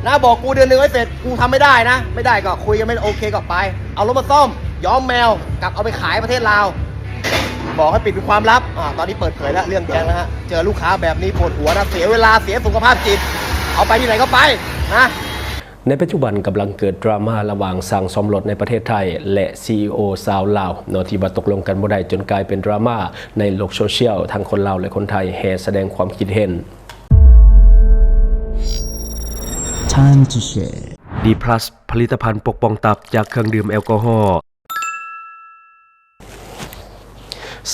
นะ บอกกูเดือนหนึ่งไม่เสร็จ กูทำไม่ได้นะ ไม่ได้ก็คุยกันไม่โอเคก็ไป เอารถมาซ่อม ย้อมแมว กลับเอาไปขายประเทศลาว บอกให้ปิดเป็นความลับ อ่า ตอนนี้เปิดเผยแล้ว เรื่องแดงแล้วฮะ เจอลูกค้าแบบนี้ปวดหัวนะ เสียเวลา เสียสุขภาพจิต เอาไปที่ไหนก็ไปนะ ໃນປັດຈຸບັນກຳລັງເກີດດຣາມາລະຫວ່າງຊ່າງສ້ອມລົດໃນປະເທດໄທ ແລະ ຊີອີໂອຊາວລາວເນາະ ທີ່ວ່າຕົກລົງກັນບໍ່ໄດ້ ຈົນກາຍເປັນດຣາມາໃນໂລກໂຊຊຽວ ທັງຄົນລາວ ແລະ ຄົນໄທແຫ່ສະແດງຄວາມຄິດເຫັນ. Time to Share ດີພລັສ ຜະລິດຕະພັນປົກປ້ອງຕັບຈາກເຄື່ອງດື່ມແອລກໍຮໍ.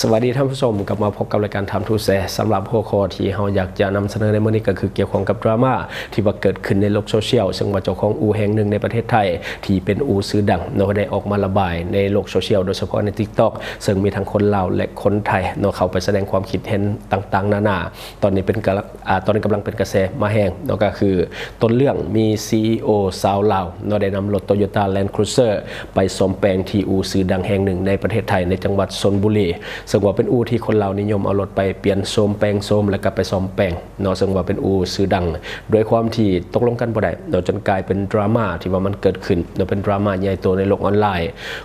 ສະຫວັດດີທ່ານຜູ້ຊົມ, ກັບມາພົບກັບລາຍການ Time to Share ສຳລັບຫົວຂໍ້ທີ່ເຮົາຢາກຈະນຳສະເໜີໃນມື້ນີ້ ກໍຄືກ່ຽວຂ້ອງກັບດຣາມາທີ່ວ່າເກີດຂຶ້ນໃນໂລກໂຊຊຽວ, ເຊິ່ງວ່າເຈົ້າຂອງອູ່ແຫ່ງໜຶ່ງໃນປະເທດໄທທີ່ເປັນອູ່ຊື່ດັງເນາະ ໄດ້ອອກມາລະບາຍໃນໂລກໂຊຊຽວ ໂດຍສະເພາະໃນ TikTok ເຊິ່ງມີທັງຄົນລາວ ແລະ ຄົນໄທເນາະ ເຂົ້າໄປສະແດງຄວາມຄິດເຫັນຕ່າງໆນານາ. ຕອນນີ້ເປັນກະ ອ່າ ຕອນນີ້ກຳລັງເປັນກະແສມາແຮງເນາະ ກໍຄືຕົ້ນເລື່ອງມີ ຊີອີໂອ ຊາວລາວເນາະ ໄດ້ນຳລົດ Toyota Land Cruiser ໄປສ້ອມແປງທີ່ອູ່ຊື່ດັງແຫ່ງໜຶ່ງໃນປະເທດໄທ ໃນຈັງຫວັດຊົນບູລີ ເຊິ່ງວ່າເປັນອູ່ທີ່ຄົນລາວນິຍົມເອົາລົດໄປປ່ຽນໂສມແປງໂສມ ແລ້ວກໍໄປສ້ອມແປງເນາະ ເຊິ່ງວ່າເປັນອູ່ຊື່ດັງ. ດ້ວຍຄວາມທີ່ຕົກລົງກັນບໍ່ໄດ້ເນາະ ຈົນກາຍເປັນດຣາມາທີ່ວ່າມັນເກີດຂຶ້ນເນາະ ເປັນດຣາມາໃຫຍ່ໂຕໃນໂລກອອນລາຍ.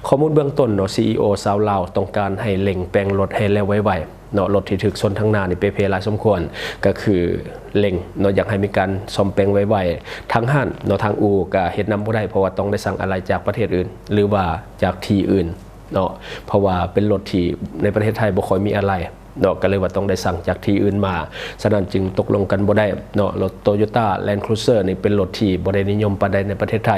ຂໍ້ມູນເບື້ອງຕົ້ນເນາະ ຊີອີໂອ ຊາວລາວຕ້ອງການໃຫ້ເລັ່ງແປງລົດໃຫ້ແລ້ວໄວໆ ເນາະ ລົດທີ່ຖືກຊົນທາງໜ້ານີ້ເປ່ເພຫຼາຍສົມຄວນ ກໍຄືເລັ່ງເນາະ ຢາກໃຫ້ມີການສ້ອມແປງໄວໆ. ທາງຮ້ານເນາະ ທາງອູ່ກໍເຮັດນຳບໍ່ໄດ້ ເພາະວ່າຕ້ອງໄດ້ສັ່ງອາໄຫຼ່ຈາກປະເທດອື່ນ ຫຼືວ່າຈາກທີ່ອື່ນເນາະ ເພາະວ່າເປັນລົດທີ່ໃນປະເທດໄທບໍ່ຄ່ອຍມີອາໄຫຼ່ເນາະ ກໍເລີຍວ່າຕ້ອງໄດ້ສັ່ງຈາກທີ່ອື່ນມາ. ສະນັ້ນຈຶ່ງຕົກລົງກັນບໍ່ໄດ້ເນາະ. ລົດ Toyota Land Cruiser ນີ້ເປັນລົດທີ່ບໍ່ໄດ້ນິຍົມປານໃດໃນປະເທດໄທ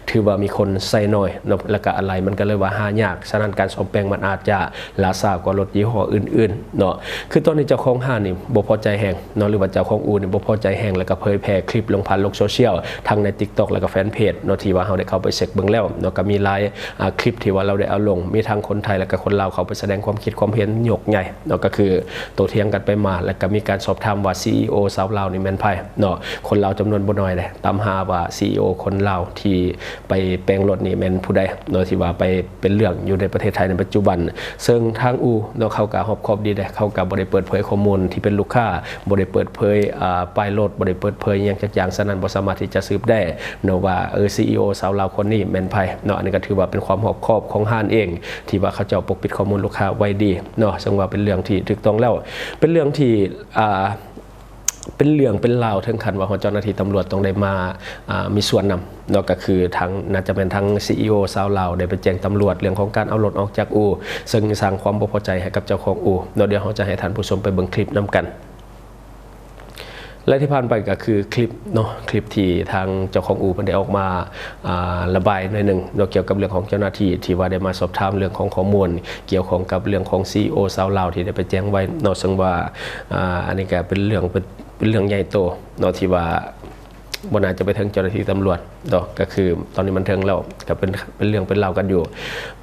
ຖືວ່າມີຄົນໃຊ້ໜ້ອຍເນາະ ແລ້ວກະອາໄຫຼ່ມັນກໍເລີຍວ່າຫາຍາກ. ສະນັ້ນການສ້ອມແປງມັນອາດຈະ ຫຼ້າຊ້າກວ່າລົດຍີ່ຫໍ້ອື່ນໆເນາະ. ຄືຕອນນີ້ເຈົ້າຂອງຮ້ານນີ້ບໍ່ພໍໃຈແຮງເນາະ ຫຼືວ່າເຈົ້າຂອງອູ່ນີ້ບໍ່ພໍໃຈແຮງ ແລ້ວກໍເຜີຍແຜ່ຄລິບລົງຜ່ານໂລກໂຊຊຽວ ທັງໃນ TikTok ແລ້ວກໍແຟນເພຈເນາະ ທີ່ວ່າເຮົາໄດ້ເຂົ້າໄປເຊັກເບິ່ງແລ້ວເນາະ ກໍມີຫຼາຍ ອ່າ ຄລິບທີ່ວ່າລາວໄດ້ເອົາລົງ ມີທັງຄົນໄທ ແລ້ວກໍຄົນລາວເຂົ້າໄປສະແດງຄວາມຄິດຄວາມເຫັນຍົກໃຫຍ່ເນາະ ກໍຄືໂຕ້ຖຽງກັນໄປມາ ແລ້ວກໍມີການສອບຖາມວ່າ ຊີອີໂອ ຊາວລາວນີ້ແມ່ນໃຜເນາະ. ຄົນລາວຈຳນວນບໍ່ໜ້ອຍເດ້ ຕາມຫາວ່າ ຊີອີໂອ ຄົນລາວທີ່ໄປແປງລົດນີ້ແມ່ນຜູ້ໃດເນາະ ທີ່ວ່າໄປ ເປັນເລື່ອງຢູ່ໃນປະເທດໄທໃນປັດຈຸບັນ. ເຊິ່ງທາງອູ່ເນາະ ເຂົາກໍຮອບຄອບດີເດ້ ເຂົາກໍບໍ່ໄດ້ເປີດເຜີຍຂໍ້ມູນທີ່ເປັນລູກຄ້າ ບໍ່ໄດ້ເປີດເຜີຍ ອ່າ ປ້າຍລົດ ບໍ່ໄດ້ເປີດເຜີຍຫຍັງຈັກຢ່າງ. ສະນັ້ນບໍ່ສາມາດທີ່ຈະສືບໄດ້ເນາະວ່າ ເອີ ຊີອີໂອ ຊາວລາວຄົນນີ້ແມ່ນໃຜເນາະ. ອັນນີ້ກໍຖືວ່າເປັນຄວາມຮອບຄອບຂອງຮ້ານເອງ ທີ່ວ່າເຂົາເຈົ້າປົກປິດຂໍ້ມູນລູກຄ້າໄວ້ດີເນາະ ເຊິ່ງວ່າເປັນເລື່ອງທີ່ຖືກຕ້ອງແລ້ວ ເປັນເລື່ອງທີ່ ອ່າ ເປັນເລື່ອງເປັນລາວເຖິງຂັ້ນວ່າຮອດເຈົ້າໜ້າທີ່ຕຳຫຼວດຕ້ອງໄດ້ມາ ອ່າ ມີສ່ວນນຳເນາະ. ກໍຄືທາງ ໜ້າຈະແມ່ນທາງ ຊີອີໂອ ຊາວລາວໄດ້ໄປແຈ້ງຕຳຫຼວດເລື່ອງຂອງການເອົາລົດອອກຈາກອູ່ ເຊິ່ງສ້າງຄວາມບໍ່ພໍໃຈໃຫ້ກັບເຈົ້າຂອງອູ່ເນາະ. ດຽວເຮົາຈະໃຫ້ທ່ານຜູ້ຊົມໄປເບິ່ງຄລິບນຳກັນ. ແລະທີ່ຜ່ານໄປກໍຄືຄລິບເນາະ ຄລິບທີ່ທາງເຈົ້າຂອງອູ່ເພິ່ນໄດ້ອອກມາ ອ່າ ລະບາຍໜ້ອຍໜຶ່ງເນາະ ກ່ຽວກັບເລື່ອງຂອງເຈົ້າໜ້າທີ່ທີ່ວ່າໄດ້ມາສອບຖາມເລື່ອງຂອງຂໍ້ມູນ ກ່ຽວຂ້ອງກັບເລື່ອງຂອງ ຊີອີໂອ ຊາວລາວທີ່ໄດ້ໄປແຈ້ງໄວ້ເນາະ. ເຊິ່ງວ່າ ອ່າ ອັນນີ້ກໍເປັນເລື່ອງ ເປັນ ເປັນເລື່ອງໃຫຍ່ໂຕເນາະ ທີ່ວ່າບໍ່ໜ້າຈະໄປເຖິງເຈົ້າໜ້າທີ່ຕຳຫຼວດເນາະ. ກໍຄືຕອນນີ້ມັນເຖິງແລ້ວ ກໍເປັນ ເປັນເລື່ອງເປັນລາວກັນຢູ່.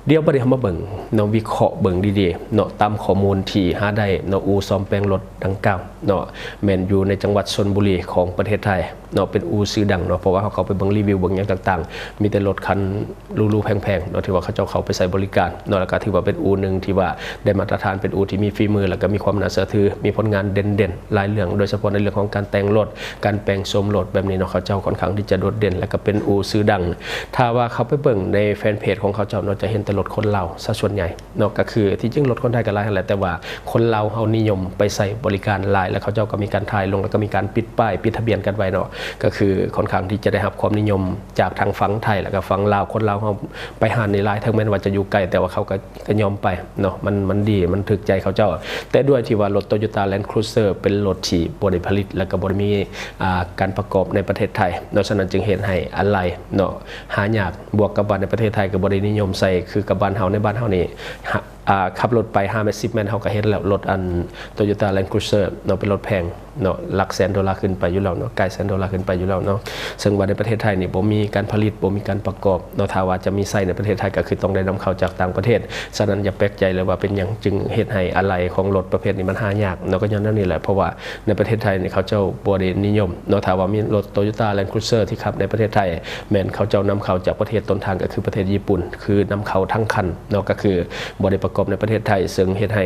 ດຽວບັດນີ້ເຮົາມາເບິ່ງເນາະ ວິເຄາະເບິ່ງດີໆເນາະ ຕາມຂໍ້ມູນທີ່ຫາໄດ້ເນາະ ອູ່ສ້ອມແປງລົດດັ່ງກ່າວເນາະ ແມ່ນຢູ່ໃນຈັງຫວັດຊົນບູລີຂອງປະເທດໄທ ເນາະ ເປັນອູ່ຊື່ດັງເນາະ ເພາະວ່າເຮົາເຂົ້າໄປເບິ່ງຣີວິວເບິ່ງຫຍັງຕ່າງໆ ມີແຕ່ລົດຄັນຫຼູໆແພງໆເນາະ ທີ່ວ່າເຂົາເຈົ້າເຂົ້າໄປໃຊ້ບໍລິການເນາະ. ແລ້ວກໍຖືວ່າເປັນອູ່ໜຶ່ງທີ່ວ່າໄດ້ມາດຕະຖານ ເປັນອູ່ທີ່ມີຝີມື ແລ້ວກໍມີຄວາມໜ້າເຊື່ອຖື ມີຜົນງານເດັ່ນໆຫຼາຍເລື່ອງ ໂດຍສະເພາະໃນເລື່ອງຂອງການແຕ່ງລົດ ການແປງໂສມລົດແບບນີ້ເນາະ ເຂົາເຈົ້າຄ່ອນຂ້າງທີ່ຈະໂດດເດັ່ນ ແລ້ວກໍເປັນອູ່ຊື່ດັງ. ຖ້າວ່າເຂົ້າໄປເບິ່ງໃນແຟນເພຈຂອງເຂົາເຈົ້າເນາະ ຈະເຫັນແຕ່ລົດຄົນລາວຊະສ່ວນໃຫຍ່ ເນາະ ກໍຄືທີ່ຈິງລົດຄົນໄທກໍຫຼາຍຫັ້ນແຫຼະ ແຕ່ວ່າຄົນລາວເຮົານິຍົມໄປໃຊ້ບໍລິການຫຼາຍ ແລ້ວເຂົາເຈົ້າກໍມີການຖ່າຍລົງ ແລ້ວກໍມີການຕິດປ້າຍ ຕິດທະບຽນກັນໄວ້ເນາະ ກໍຄືຄ່ອນຂ້າງທີ່ຈະໄດ້ຮັບຄວາມນິຍົມຈາກທາງຝັ່ງໄທ ແລ້ວກໍຝັ່ງລາວ. ຄົນລາວເຮົາໄປຮ້ານນີ້ຫຼາຍ ເຖິງແມ່ນວ່າຈະຢູ່ໄກ ແຕ່ວ່າເຂົາກໍ ກໍຍອມໄປເນາະ ມັນ ມັນດີ ມັນຖືກໃຈເຂົາເຈົ້າ. ແຕ່ດ້ວຍທີ່ວ່າລົດ Toyota Land Cruiser ເປັນລົດທີ່ບໍ່ໄດ້ຜະລິດ ແລ້ວກໍບໍ່ໄດ້ມີ ອ່າ ການປະກອບໃນປະເທດໄທເນາະ ສະນັ້ນຈຶ່ງເຮັດໃຫ້ອາໄຫຼ່ເນາະ ຫາຍາກ ບວກກັບວ່າໃນປະເທດໄທກໍບໍ່ໄດ້ນິຍົມໃຊ້ຄືກັບບ້ານເຮົາ. ໃນບ້ານເຮົານີ້ ຫະ ອ່າ ຂັບລົດໄປຫ້າແມັດ ສິບແມັດ ເຮົາກໍເຫັນແລ້ວ ລົດອັນ Toyota Land Cruiser ເນາະ ເປັນລົດແພງເນາະ ຫຼັກແສນໂດລາຂຶ້ນໄປຢູ່ແລ້ວເນາະ ໃກ້ແສນໂດລາຂຶ້ນໄປຢູ່ແລ້ວເນາະ. ເຊິ່ງວ່າໃນປະເທດໄທນີ້ບໍ່ມີການຜະລິດ ບໍ່ມີການປະກອບເນາະ ຖ້າວ່າຈະມີໃຊ້ໃນປະເທດໄທກໍຄືຕ້ອງໄດ້ນຳເຂົ້າຈາກຕ່າງປະເທດ. ສະນັ້ນຢ່າແປກໃຈເລີຍວ່າເປັນຫຍັງຈຶ່ງເຮັດໃຫ້ອາໄຫຼ່ຂອງລົດປະເພດນີ້ມັນຫາຍາກເນາະ ກໍຍ້ອນແນວນີ້ແຫຼະ ເພາະວ່າ ໃນປະເທດໄທນີ້ເຂົາເຈົ້າບໍ່ໄດ້ນິຍົມເນາະ. ຖ້າວ່າມີລົດ Toyota Land Cruiser ທີ່ຂັບໃນປະເທດໄທ ແມ່ນເຂົາເຈົ້ານຳເຂົ້າຈາກປະເທດຕົ້ນທາງ ກໍຄືປະເທດຍີ່ປຸ່ນ ຄືນຳເຂົ້າທັງຄັນເນາະ ກໍຄືບໍ່ໄດ້ປະກອບໃນປະເທດໄທ ເຊິ່ງເຮັດໃຫ້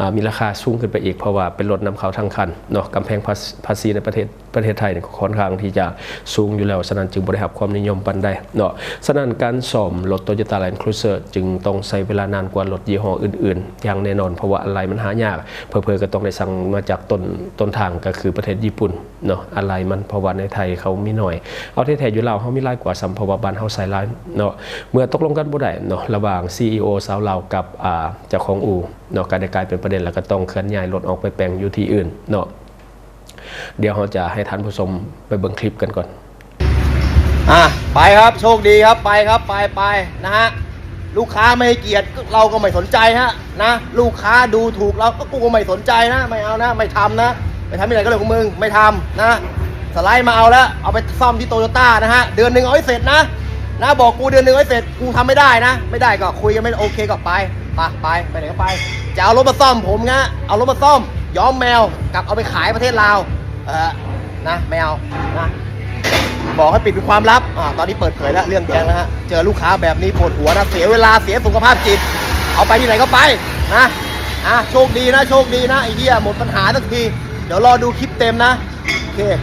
ອ່າ ມີລາຄາສູງຂຶ້ນໄປອີກ ເພາະວ່າເປັນລົດນຳເຂົ້າທັງຄັນເນາະ. ກຳແພງພາ ພາສີໃນປະເທດ ປະເທດໄທນີ້ກໍຄ່ອນຂ້າງທີ່ຈະສູງຢູ່ແລ້ວ, ສະນັ້ນຈຶ່ງບໍ່ໄດ້ຮັບຄວາມນິຍົມປານໃດເນາະ. ສະນັ້ນການສ້ອມລົດ Toyota Land Cruiser ຈຶ່ງຕ້ອງໃຊ້ເວລານານກວ່າລົດຍີ່ຫໍ້ອື່ນໆຢ່າງແນ່ນອນ, ເພາະວ່າອາໄຫຼ່ມັນຫາຍາກ, ເຜີໆກໍຕ້ອງໄດ້ສັ່ງມາຈາກຕົ້ນ ຕົ້ນທາງ ກໍຄືປະເທດຍີ່ປຸ່ນເນາະ. ອາໄຫຼ່ມັນ ເພາະວ່າໃນໄທເຂົາມີໜ້ອຍ, ເອົາແທ້ໆຢູ່ລາວເຮົາມີຫຼາຍກວ່າຊ້ຳ ເພາະວ່າບ້ານເຮົາໃຊ້ຫຼາຍເນາະ. ເມື່ອຕົກລົງກັນບໍ່ໄດ້ເນາະ ລະຫວ່າງ ຊີອີໂອ ຊາວລາວກັບ ອ່າ ເຈົ້າຂອງອູ່ເນາະ ກໍໄດ້ກາຍເປັນປະເດັນ ແລ້ວກໍຕ້ອງເຄື່ອນຍ້າຍລົດອອກໄປແປງຢູ່ທີ່ອື່ນເນາະ. ດຽວເຮົາຈະໃຫ້ທ່ານຜູ້ຊົມໄປເບິ່ງຄລິບກັນກ່ອນ. ອ່ະ ໄປຄັບ ໂຊກດີຄັບ ໄປຄັບ ໄປ ໄປ ນະຮະ. ລູກຄ້າໄມ່ໃຫ້ກຽດ ເຮົາກໍໄມ່ສົນໃຈຮະນະ, ລູກຄ້າດູຖູກເຮົາ ກໍ ກູກໍໄມ່ສົນໃຈນະ, ໄມ່ເອົານະ ໄມ່ທຳນະ, ໄປທຳທີ່ໄຫນກໍເລື່ອງຂອງມຶງ ໄມ່ທຳນະ. ສະໄລມາເອົາແລ້ວ ເອົາໄປສ້ອມທີ່ໂຕໂຍຕ້ານະຮະ, ເດືອນໜຶ່ງເອົາໃຫ້ເສັດນະ ນະ, ບອກກູເດືອນໜຶ່ງເອົາໃຫ້ເສັດ, ກູທຳໄມ່ໄດ້ນະ, ໄມ່ໄດ້ກໍຄຸຍກັນ ໄມ່ໂອເຄກໍໄປ ໄປ ໄປ ໄປໄຫນກໍໄປ. ຈະເອົາລົດມາສ້ອມ ຜົມງະ ເອົາລົດມາສ້ອມ ຍ້ອມແມວ ກັບເອົາໄປຂາຍປະເທດລາວ ເອີ ນະ ແມວນະ ບອກໃຫ້ປິດເປັນຄວາມລັບ. ອາ ຕອນນີ້ເປີດເຜີຍແລ້ວ ເລື່ອງແດງແລ້ວຮະ. ເຈີລູກຄ້າແບບນີ້ປວດຫົວນະ, ເສຍເວລາ ເສຍສຸຂະພາບຈິດ, ເອົາໄປທີ່ໄຫນກໍໄປນະ. ອາ ໂຊກດີນະ ໂຊກດີນະ ໄອ້ເຫຍ ໝົດບັນຫາສັກທີ. ດຽວລໍດູຄລິບເຕັມນະ. ໂອເຄ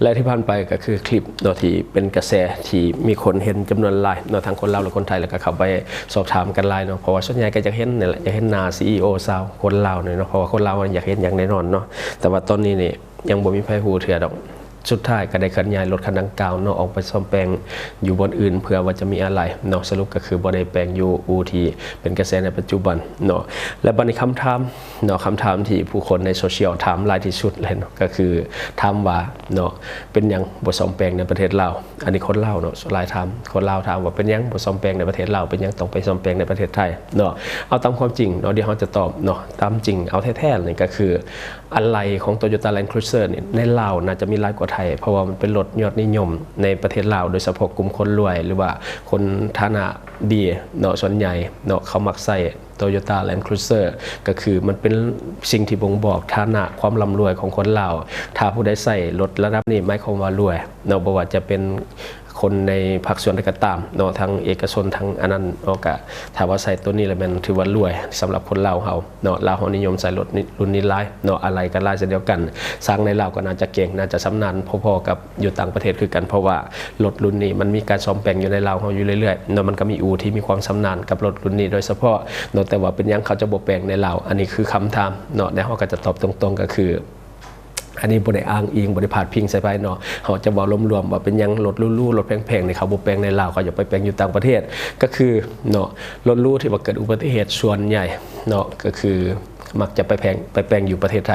ແລະທີ່ຜ່ານໄປກໍຄືຄລິບເນາະ ທີ່ເປັນກະແສ ທີ່ມີຄົນເຫັນຈຳນວນຫຼາຍເນາະ ທັງຄົນລາວ ແລະ ຄົນໄທ ແລ້ວກໍເຂົ້າໄປສອບຖາມກັນຫຼາຍເນາະ, ເພາະວ່າສ່ວນໃຫຍ່ກໍຢາກເຫັນນີ້ແຫຼະ ຢາກເຫັນໜ້າ ຊີອີໂອ ຊາວ ຄົນລາວນີ້ເນາະ, ເພາະວ່າຄົນລາວຢາກເຫັນຢ່າງແນ່ນອນເນາະ. ແຕ່ວ່າຕອນນີ້ນີ້ຍັງບໍ່ມີໃຜຮູ້ເທື່ອດອກ. ສຸດທ້າຍກໍໄດ້ເຄື່ອນຍ້າຍລົດຄັນດັ່ງກ່າວເນາະ ອອກໄປສ້ອມແປງຢູ່ບ່ອນອື່ນ ເພື່ອວ່າຈະມີອາໄຫຼ່ເນາະ. ສະຫຼຸບກໍຄືບໍ່ໄດ້ແປງຢູ່ອູ່ທີ່ເປັນກະແສໃນປັດຈຸບັນເນາະ. ແລະບັດນີ້ຄຳຖາມເນາະ ຄຳຖາມທີ່ຜູ້ຄົນໃນໂຊຊຽວຖາມຫຼາຍທີ່ສຸດເລີຍເນາະ ກໍຄືຖາມວ່າເນາະ ເປັນຫຍັງບໍ່ສ້ອມແປງໃນປະເທດລາວ? ອັນນີ້ຄົນລາວເນາະ ສ່ວນຫຼາຍຖາມ, ຄົນລາວຖາມວ່າເປັນຫຍັງບໍ່ສ້ອມແປງໃນປະເທດລາວ, ເປັນຫຍັງຕ້ອງໄປສ້ອມແປງໃນປະເທດໄທເນາະ. ເອົາຕາມຄວາມຈິງເນາະ ດຽວເຮົາຈະຕອບເນາະ ຕາມຈິງເອົາແທ້ໆນີ້ກໍຄື ອາໄຫຼ່ຂອງ Toyota Land Cruiser ນີ້ໃນລາວໜ້າຈະມີຫຼາຍກວ່າໄທ, ເພາະວ່າມັນເປັນລົດຍອດນິຍົມໃນປະເທດລາວ, ໂດຍສະເພາະກຸ່ມຄົນລວຍ ຫຼືວ່າຄົນຖານະດີເນາະ, ສ່ວນໃຫຍ່ເນາະ ເຂົາມັກໃຊ້ Toyota Land Cruiser ກໍຄືມັນເປັນສິ່ງທີ່ບົ່ງບອກຖານະຄວາມລ່ຳລວຍຂອງຄົນລາວ. ຖ້າຜູ້ໃດໃຊ້ລົດລະດັບນີ້ ໝາຍຄວາມວ່າລວຍເນາະ, ບໍ່ວ່າຈະເປັນຄົນໃນພາກສ່ວນໃດກໍຕາມເນາະ, ທັງເອກະຊົນ ທັງອັນນັ້ນເນາະ, ກະຖ້າວ່າໃຊ້ໂຕນີ້ລະແມ່ນຖືວ່າລວຍສຳລັບຄົນລາວເຮົາເນາະ. ລາວເຮົານິຍົມໃຊ້ລົດນີ້ ລຸ້ນນີ້ຫຼາຍເນາະ, ອາໄຫຼ່ກໍຫຼາຍເຊັ່ນດຽວກັນ. ຊ່າງໃນລາວກໍໜ້າຈະເກັ່ງ ໜ້າຈະຊຳນານພໍໆກັບ ຢູ່ຕ່າງປະເທດຄືກັນ, ເພາະວ່າລົດລຸ້ນນີ້ມັນມີການສ້ອມແປງຢູ່ໃນລາວເຮົາຢູ່ເລື້ອຍໆເນາະ, ມັນກໍມີອູ່ທີ່ມີຄວາມຊຳນານກັບລົດລຸ້ນນີ້ໂດຍສະເພາະເນາະ. ແຕ່ວ່າເປັນຫຍັງເຂົາຈະບໍ່ແປງໃນລາວ? ອັນນີ້ຄືຄຳຖາມເນາະ, ແຕ່ເຮົາກໍຈະຕອບຕົງໆ ກໍຄື ອັນນີ້ບໍ່ໄດ້ອ້າງອີງ ບໍ່ໄດ້ພາດພິງໃສ່ໃຜເນາະ, ເຮົາຈະເວົ້າລວມໆວ່າເປັນຫຍັງລົດຫຼູໆ ລົດແພງໆນີ້ ເຂົາບໍ່ແປງໃນລາວ, ເຂົາຢາກໄປແປງຢູ່ຕ່າງປະເທດ. ກໍຄືເນາະ ລົດຫຼູທີ່ວ່າເກີດອຸບັດຕິເຫດສ່ວນໃຫຍ່ເນາະ ກໍຄືມັກຈະໄປແພງ ໄປແປງຢູ່ປະເທດໄທ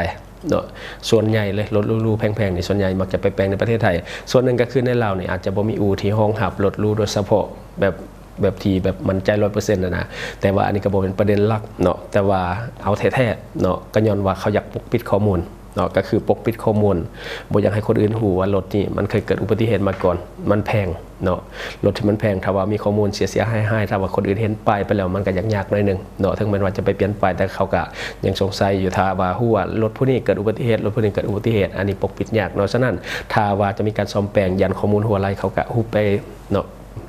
ເນາະ. ສ່ວນໃຫຍ່ເລີຍ ລົດຫຼູໆແພງໆນີ້ ສ່ວນໃຫຍ່ມັກຈະໄປແປງໃນປະເທດໄທ. ສ່ວນໜຶ່ງກໍຄືໃນລາວນີ້ອາດຈະບໍ່ມີອູ່ທີ່ຮອງຮັບລົດຫຼູໂດຍສະເພາະ ແບບ ແບບທີ່ແບບໝັ້ນໃຈຮ້ອຍເປີເຊັນຫັ້ນນະ, ແຕ່ວ່າອັນນີ້ກໍບໍ່ແມ່ນປະເດັນຫຼັກເນາະ. ແຕ່ວ່າເອົາແທ້ໆເນາະ ກໍຍ້ອນວ່າເຂົາຢາກປົກປິດຂໍ້ມູນເນາະ, ກໍຄືປົກປິດຂໍ້ມູນ ບໍ່ຢາກໃຫ້ຄົນອື່ນຮູ້ວ່າລົດນີ້ມັນເຄີຍເກີດອຸບັດຕິເຫດມາກ່ອນ, ມັນແພງ ເນາະ. ລົດທີ່ມັນແພງ ຖ້າວ່າມີຂໍ້ມູນເສຍໆຫາຍໆ ຖ້າວ່າຄົນອື່ນເຫັນປ້າຍໄປແລ້ວ ມັນກໍຍາກໆໜ້ອຍໜຶ່ງເນາະ, ເຖິງແມ່ນວ່າຈະໄປປ່ຽນປ້າຍ ແຕ່ເຂົາກໍຍັງສົງໄສຢູ່. ຖ້າວ່າຮູ້ວ່າລົດຜູ້ນີ້ເກີດອຸບັດຕິເຫດ ລົດຜູ້ນີ້ເກີດອຸບັດຕິເຫດ ອັນນີ້ປົກປິດຍາກເນາະ. ສະນັ້ນ ຖ້າວ່າຈະມີການສ້ອມແປງ ຢ້ານຂໍ້ມູນຮົ່ວໄຫຼ ເຂົາກໍຮຸບໄປເນາະ,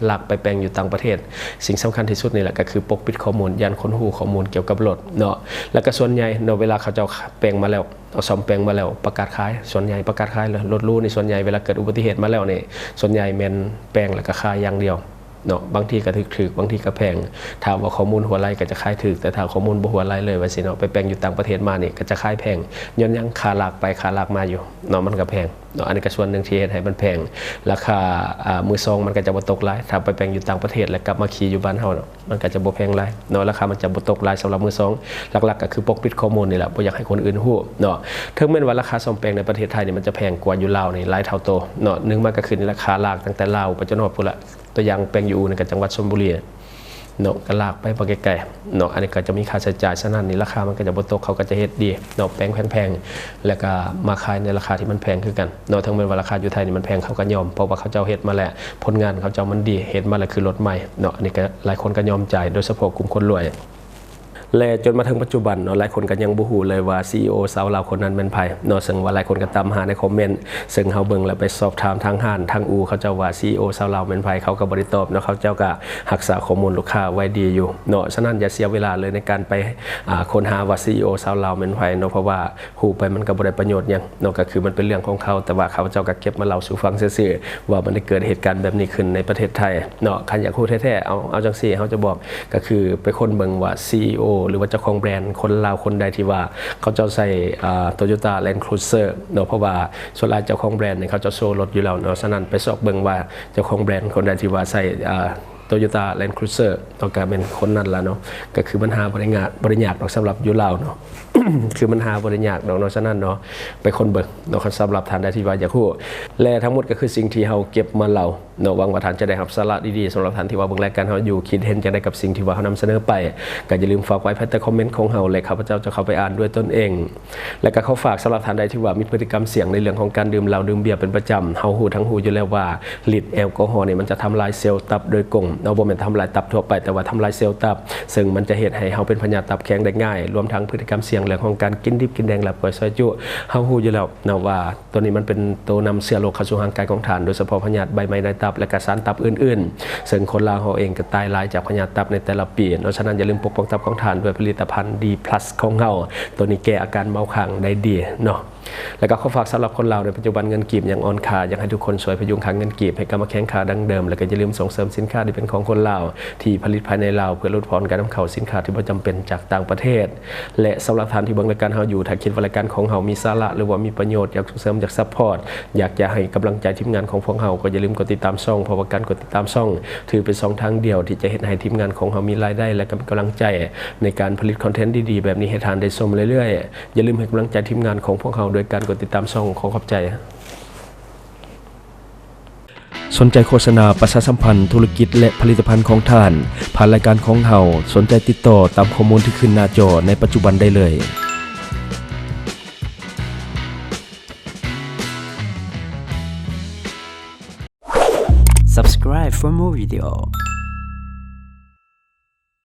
ລັກໄປແປງຢູ່ຕ່າງປະເທດ. ສິ່ງສຳຄັນທີ່ສຸດນີ້ແຫຼະ ກໍຄືປົກປິດຂໍ້ມູນ ຢ້ານຄົນຮູ້ຂໍ້ມູນກ່ຽວກັບລົດເນາະ. ແລ້ວກໍສ່ວນໃຫຍ່ເນາະ ເວລາເຂົາເຈົ້າແປງມາແລ້ວ ເອົາສ້ອມແປງມາແລ້ວປະກາດຂາຍ, ສ່ວນໃຫຍ່ປະກາດຂາຍເລີຍ. ລົດຫຼູນີ້ ສ່ວນໃຫຍ່ເວລາເກີດອຸບັດຕິເຫດມາແລ້ວນີ້ ສ່ວນໃຫຍ່ແມ່ນແປງແລ້ວກໍຂາຍຢ່າງດຽວເນາະ, ບາງທີກໍຖືກໆ ບາງທີກໍແພງ. ຖ້າວ່າຂໍ້ມູນຮົ່ວໄຫຼກໍຈະຂາຍຖືກ, ແຕ່ຖ້າຂໍ້ມູນບໍ່ຮົ່ວໄຫຼເລີຍວ່າຊີ້ເນາະ, ໄປແປງຢູ່ຕ່າງປະເທດມານີ້ກໍຈະຂາຍແພງ. ຍ້ອນຫຍັງ? ຄ່າລາກໄປຄ່າລາກມາຢູ່ເນາະ ມັນກໍແພງເນາະ. ອັນນີ້ກໍສ່ວນໜຶ່ງທີ່ເຮັດໃຫ້ມັນແພງ. ລາຄາ ອ່າ ມືສອງມັນກໍຈະບໍ່ຕົກຫຼາຍ ຖ້າໄປແປງຢູ່ຕ່າງປະເທດ ແລ້ວກັບມາຂີ່ຢູ່ບ້ານເຮົາເນາະ ມັນກໍຈະບໍ່ແພງຫຼາຍເນາະ, ລາຄາມັນຈະບໍ່ຕົກຫຼາຍສຳລັບມືສອງ. ຫຼັກໆກໍຄືປົກປິດຂໍ້ມູນນີ້ແຫຼະ, ບໍ່ຢາກໃຫ້ຄົນອື່ນຮູ້ເນາະ. ເຖິງແມ່ນວ່າລາຄາສ້ອມແປງໃນປະເທດໄທນີ້ ມັນຈະແພງກວ່າຢູ່ລາວນີ້ຫຼາຍເທົ່າໂຕເນາະ. ໜຶ່ງມາກໍຄືລາຄາລາກຕັ້ງແຕ່ລາວໄປຈົນຮອດພຸ້ນລະ, ຕົວຢ່າງແປງຢູ່ອູ່ນີ້ກໍຈັງຫວັດຊົນບຸຣີເນາະ, ກໍລາກໄປບໍ່ໄກໆເນາະ, ອັນນີ້ກໍຈະມີຄ່າໃຊ້ຈ່າຍ. ສະນັ້ນນີ້ ລາຄາມັນກໍຈະບໍ່ຕົກ, ເຂົາກໍຈະເຮັດດີເນາະ, ແປງແພງໆ ແລ້ວກໍມາຂາຍໃນລາຄາທີ່ມັນແພງຄືກັນເນາະ. ເຖິງແມ່ນວ່າລາຄາຢູ່ໄທນີ້ມັນແພງ ເຂົາກໍຍອມ, ເພາະວ່າເຂົາເຈົ້າເຮັດມາແລ້ວ ຜົນງານເຂົາເຈົ້າມັນດີ, ເຮັດມາແລ້ວຄືລົດໃໝ່ເນາະ. ອັນນີ້ກໍຫຼາຍຄົນກໍຍອມຈ່າຍ ໂດຍສະເພາະກຸ່ມຄົນລວຍ. ແລະ ຈົນມາເຖິງປັດຈຸບັນເນາະ ຫຼາຍຄົນກໍຍັງບໍ່ຮູ້ເລີຍວ່າ ຊີອີໂອ ຊາວລາວຄົນນັ້ນແມ່ນໃຜເນາະ. ເຊິ່ງວ່າຫຼາຍຄົນກໍຕາມຫາໃນຄອມເມັນ ເຊິ່ງເຮົາເບິ່ງແລ້ວໄປສອບຖາມທາງຮ້ານທາງອູ່ເຂົາເຈົ້າວ່າ ຊີອີໂອ ຊາວລາວແມ່ນໃຜ ເຂົາກໍບໍ່ໄດ້ຕອບເນາະ. ເຂົາເຈົ້າກໍຮັກສາຂໍ້ມູນລູກຄ້າໄວ້ດີຢູ່ເນາະ. ສະນັ້ນຢ່າເສຍເວລາເລີຍໃນການໄປ ອ່າ ຄົ້ນຫາວ່າ ຊີອີໂອ ຊາວລາວແມ່ນໃຜເນາະ ເພາະວ່າຮູ້ໄປມັນກໍບໍ່ໄດ້ປະໂຫຍດຫຍັງເນາະ. ກໍຄືມັນເປັນເລື່ອງຂອງເຂົາ ແຕ່ວ່າຂ້າພະເຈົ້າກໍເກັບມາເລົ່າສູ່ຟັງຊື່ໆ ວ່າມັນໄດ້ເກີດເຫດການແບບນີ້ຂຶ້ນໃນປະເທດໄທເນາະ. ຄັນຢາກຮູ້ແທ້ໆ ເອົາ ເອົາຈັ່ງຊີ້ ເຮົາຈະບອກ ກໍຄືໄປຄົ້ນເບິ່ງວ່າ ຊີອີໂອ ຫຼືວ່າເຈົ້າຂອງແບຣນຄົນລາວຄົນໃດທີ່ວ່າເຂົາເຈົ້າໃຊ້ ອ່າ Toyota Land Cruiser ເນາະ. ເພາະວ່າສ່ວນຫຼາຍເຈົ້າຂອງແບຣນນີ້ເຂົາເຈົ້າໂຊລົດຢູ່ແລ້ວເນາະ. ສະນັ້ນໄປຊອກເບິ່ງວ່າເຈົ້າຂອງແບຣນຄົນໃດທີ່ວ່າໃຊ້ ອ່າ Toyota Land Cruiser ເນາະ ກໍແມ່ນຄົນນັ້ນລະເນາະ. ກໍຄືມັນຫາບໍ່ໄດ້ຍາກ ບໍ່ໄດ້ຍາກດອກສຳລັບຢູ່ລາວເນາະ ຄືມັນຫາບໍ່ໄດ້ຍາກດອກເນາະ. ສະນັ້ນເນາະ ໄປຄົ້ນເບິ່ງເນາະ ຄັນສຳລັບທ່ານໃດທີ່ວ່າຢາກຮູ້. ແລະ ທັງໝົດກໍຄືສິ່ງທີ່ເຮົາເກັບມາເລົ່າ ເນາະ. ຫວັງວ່າທ່ານຈະໄດ້ຮັບສາລະດີໆ ສຳລັບທ່ານທີ່ວ່າເບິ່ງລາຍການເຮົາຢູ່. ຄິດເຫັນຈັ່ງໃດກັບສິ່ງທີ່ວ່າເຮົານຳສະເໜີໄປ ກໍຢ່າລືມຝາກໄວ້ພາຍໃຕ້ຄອມເມັນຂອງເຮົາ ແລະ ຂ້າພະເຈົ້າຈະເຂົ້າໄປອ່ານດ້ວຍຕົນເອງ. ແລະ ກໍຂໍຝາກສຳລັບທ່ານໃດທີ່ວ່າມີພຶດຕິກຳສ່ຽງໃນເລື່ອງຂອງການດື່ມເຫຼົ້າດື່ມເບຍເປັນປະຈຳ. ເຮົາຮູ້ທັງຮູ້ຢູ່ແລ້ວວ່າລິດແອລກໍຮໍນີ້ມັນຈະທຳລາຍເຊວຕັບໂດຍກົງເນາະ, ບໍ່ແມ່ນທຳລາຍຕັບທົ່ວໄປ ແຕ່ວ່າທຳລາຍເຊວຕັບ ເຊິ່ງມັນຈະເຮັດໃຫ້ເຮົາເປັນພະຍາດຕັບແຂງໄດ້ງ່າຍ, ລວມທັງພຶດຕິກຳສ່ຽງເລື່ອງຂອງການກິນດິບກິນແດງ ແລະ ກ້ອຍຊອຍຈຸ. ເຮົາຮູ້ຢູ່ແລ້ວເນາະວ່າ ຕົວນີ້ມັນເປັນໂຕນຳເຊື້ອໂລກເຂົ້າສູ່ຮ່າງກາຍຂອງທ່ານ ໂດຍສະເພາະພະຍາດໃບໄມ້ໃນຕັບ ແລະ ກະສານຕັບອື່ນໆ ເຊິ່ງຄົນລາວເຮົາເອງກໍຕາຍຫຼາຍຈາກພະຍາດຕັບໃນແຕ່ລະປີເນາະ. ສະນັ້ນຢ່າລືມປົກປ້ອງຕັບຂອງທ່ານດ້ວຍຜະລິດຕະພັນ ດີພລັສ ຂອງເຮົາ, ໂຕນີ້ແກ້ອາການເມົາຄ້າງໄດ້ດີເນາະ. ແລະກໍຂໍຝາກສຳລັບຄົນລາວໃນປັດຈຸບັນເງິນກີບຍັງອ່ອນຄ່າ, ຢາກໃຫ້ທຸກຄົນຊ່ວຍພະຍຸງຄ່າເງິນກີບໃຫ້ກັບມາແຂງຄ່າດັ່ງເດີມ, ແລະກໍຢ່າລືມສົ່ງເສີມສິນຄ້າທີ່ເປັນຂອງຄົນລາວ ທີ່ຜະລິດພາຍໃນລາວ ເພື່ອຫຼຸດຜ່ອນການນຳເຂົ້າສິນຄ້າທີ່ບໍ່ຈຳເປັນຈາກຕ່າງປະເທດ. ແລະສຳລັບທ່ານທີ່ເບິ່ງລາຍການເຮົາຢູ່, ຖ້າຄິດວ່າລາຍການຂອງເຮົາມີສາລະ ຫຼືວ່າມີປະໂຫຍດ, ຢາກສົ່ງເສີມ, ຢາກຊັບພອດ, ຢາກຈະໃຫ້ກຳລັງໃຈທີມງານຂອງພວກເຮົາ, ກໍຢ່າລືມກົດຕິດຕາມຊ່ອງ, ເພາະວ່າການກົດຕິດຕາມຊ່ອງ ຖືເປັນຊ່ອງທາງດຽວທີ່ຈະເຮັດໃຫ້ທີມງານຂອງເຮົາມີລາຍໄດ້ ແລະກໍມີກຳລັງໃຈໃນການຜະລິດຄອນເທັນດີໆແບບນີ້ໃຫ້ທ່ານໄດ້ຊົມເລື້ອຍໆ. ຢ່າລືມໃຫ້ກຳລັງໃຈທີມງານຂອງພວກເຮົາໂດຍການກົດຕິດຕາມຊ່ອງ. ຂໍຂອບໃຈ. ສົນໃຈໂຄສະນາປະຊາສຳພັນທຸລະກິດ ແລະ ຜະລິດຕະພັນຂອງທ່ານ ຜ່ານລາຍການຂອງເຮົາ, ສົນໃຈຕິດຕໍ່ຕາມຂໍ້ມູນທີ່ຂຶ້ນໜ້າຈໍໃນປັດຈຸບັນໄດ້ເລີຍ. Subscribe for more video.